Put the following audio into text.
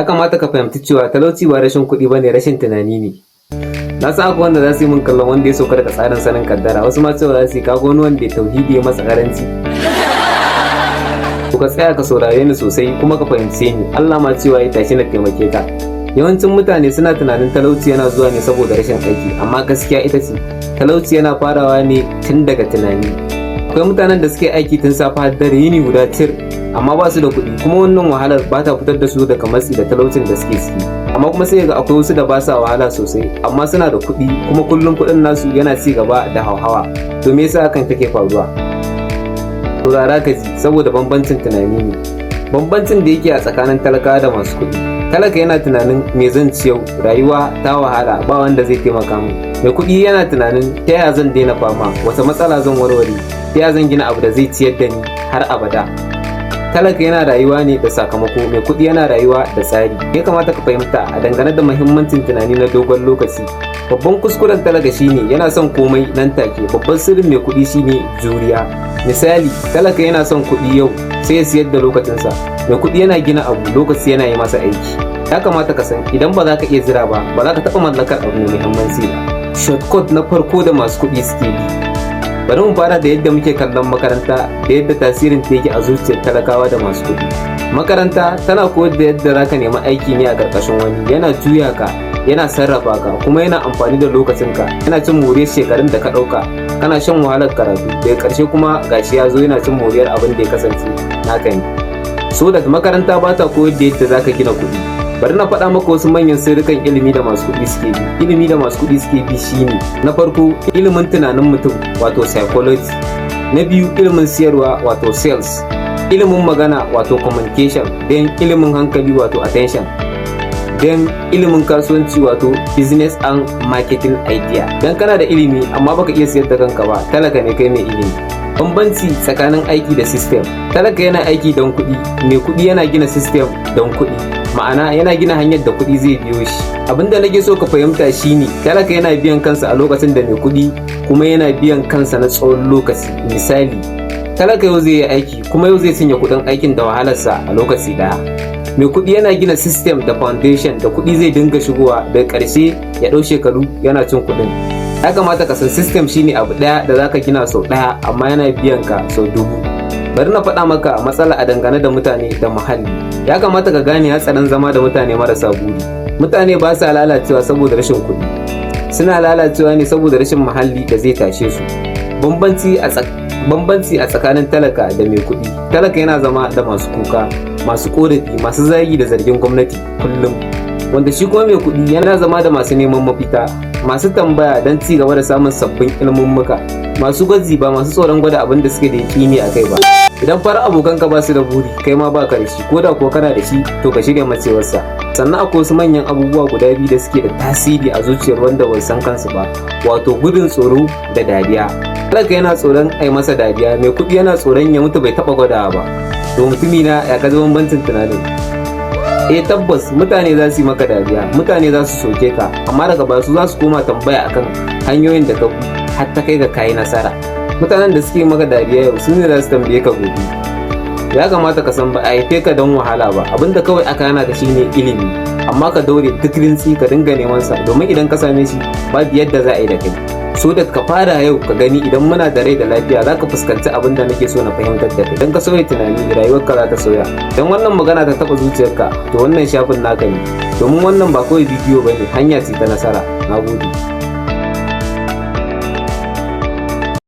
Ya kamata ka fahimci cewa talauci ba rashin kuɗi ba ne, rashin tunani ne. Na san akwai wanda za su yi min kallon wanda ya sauka daga tsarin sanin kaddara. Wasu ma cewa za su yi, kaga wani wanda ya tauhidi ya masa karanci. To, ka tsaya ka saurare ni sosai kuma ka fahimce ni. Allah ma cewa ya tashi na taimake ka. Yawancin mutane suna tunanin talauci yana zuwa ne saboda rashin aiki, amma gaskiya ita ce talauci yana farawa ne tun daga tunani. Akwai mutanen da suke aiki tun safe har dare, yini guda tir, amma ba su da kuɗi, kuma wannan wahalar ba ta fitar da su daga matsi da talaucin da suke ciki. Amma kuma sai ga akwai wasu da ba sa wahala sosai, amma suna da kuɗi, kuma kullum kuɗin nasu yana ci gaba da hauhawa. To, me yasa hakan take faruwa? Saurara ka ji, saboda bambancin tunani ne. Bambancin da yake a tsakanin talakawa da masu kuɗi: talaka yana tunanin, "Me zan ci yau? Rayuwa ta wahala, ba wanda zai taimaka min." Mai kuɗi yana tunanin, "Ta yaya zan daina fama? Wata matsala zan warware? Ta yaya zan gina abu da zai ciyar da ni har abada?" Talaka yana rayuwa ne da sakamako, mai kuɗi yana rayuwa da tsari. Ya kamata ka fahimta a dangane da muhimmancin tunani na dogon lokaci. Babban kuskuren talaka shine yana son komai nan take. Babban sirrin mai kuɗi shine juriya. Misali, talaka yana son kuɗi yau, sai ya siyar da lokacinsa. Mai kuɗi yana gina abu, lokaci yana yi masa aiki. Ya kamata ka san idan ba za ka iya jira ba, ba za ka taɓa mallakar abu mai muhimmanci ba. Shortcut na farko da masu kuɗi suke bi. Bari mu fara da yadda muke kallon makaranta da yadda tasirin ta yake a zuciyar talakawa da masu kuɗi. Makaranta tana koyar da yadda za ka nemi aiki ne a ƙarƙashin wani. Yana juya ka, yana sarrafa ka, kuma yana amfani da lokacinka, yana cin moriyar shekarun da ka ɗauka kana shan wahalar karatu. Daga ƙarshe kuma gashi ya zo yana cin moriyar abin da ya kasance naka ne. So da makaranta ba ta koyar da yadda za ka gina kuɗi. Bari na faɗa maka wasu manyan sirrikan ilimi da masu kuɗi suke bi. Ilimi da masu kuɗi suke bi shine: na farko, ilimin tunanin mutum, wato psychology; na biyu, ilimin siyarwa, wato sales; ilimin magana, wato communication; then ilimin hankali, wato attention; then ilimin kasuwanci, wato business and marketing idea. Dan kana da ilimi amma baka iya siyar da kanka ba, talaka ne kai mai ilimi. Bambanci tsakanin aiki da system: talaka yana aiki don kuɗi, mai kuɗi yana gina system don kuɗi, ma'ana yana gina hanyar da kuɗi zai biyo shi. Abinda nake so ka fahimta shine talaka yana biyan kansa a lokacin da mai kuɗi kuma yana biyan kansa na tsawon lokaci. Misali, talaka yau zai yi aiki, kuma yau zai cinye kuɗin aikin da wahalarsa a lokaci ɗaya. Mai kuɗi yana gina system da foundation da kuɗi zai dinga shigowa, daga ƙarshe ya ɗau shekaru yana cin kuɗin. Ya kamata ka san system shine abu ɗaya da zaka gina sau ɗaya, amma yana biyan ka sau 1000. Bari na faɗa maka matsala a dangane da mutane da muhalli. Ya kamata ka gane hatsarin zama da mutane marasa buri. Mutane ba sa lalacewa saboda rashin kuɗi, suna lalacewa ne saboda rashin muhalli da zai tashe su. Bambanci a tsakanin talaka da mai kuɗi: talaka yana zama da masu kuka, masu korafi, masu zagi da zargin gwamnati kullum, wanda shi kuma mai kuɗi yana zama da masu neman mafita, masu tambaya don ci gaba da samun sabbin ilmummuka, masu gwaji, ba masu tsoron gwada abin da suke da yaƙini a kai ba. Idan fara abokanka ba su da buri, kai ma ba ka da shi. Ko da kuwa kana da shi, to ka shirya macewarsa. Sannan akwai wasu manyan abubuwa guda biyu da suke da tasiri a zuciyar wanda bai san kansu ba, wato gudun tsoro da dariya. Talaka yana tsoron ai masa dariya, mai kuɗi yana tsoron ya mutu bai taɓa gwadawa ba. To mutumi na, ya kaji bambancin tunanin? Eh, tabbas mutane za su yi maka dariya, mutane za su soke ka, amma daga baya su za su koma tambaya akan hanyoyin da ka bi har ta kai ga kayi nasara. Mutanen da suke maka dariya yau, su ne za su tambaye ka gobe. Ya kamata ka san ba a haife ka don wahala ba. Abinda kawai aka hana ka shine ilimi, amma ka daure duk rintsi ka dinga neman sa, domin idan ka same shi, babu yadda za a yi da kai. So da ka fara yau ka gani, idan muna da rai da lafiya, za ka fuskanci abin da nake so na fahimtar da kai. Idan ka sauya tunani, rayuwarka za ta sauya. Idan wannan magana ta taba zuciyarka, to wannan shafin naka ne, domin wannan ba kawai bidiyo bane, hanya ce ta nasara. Na gode.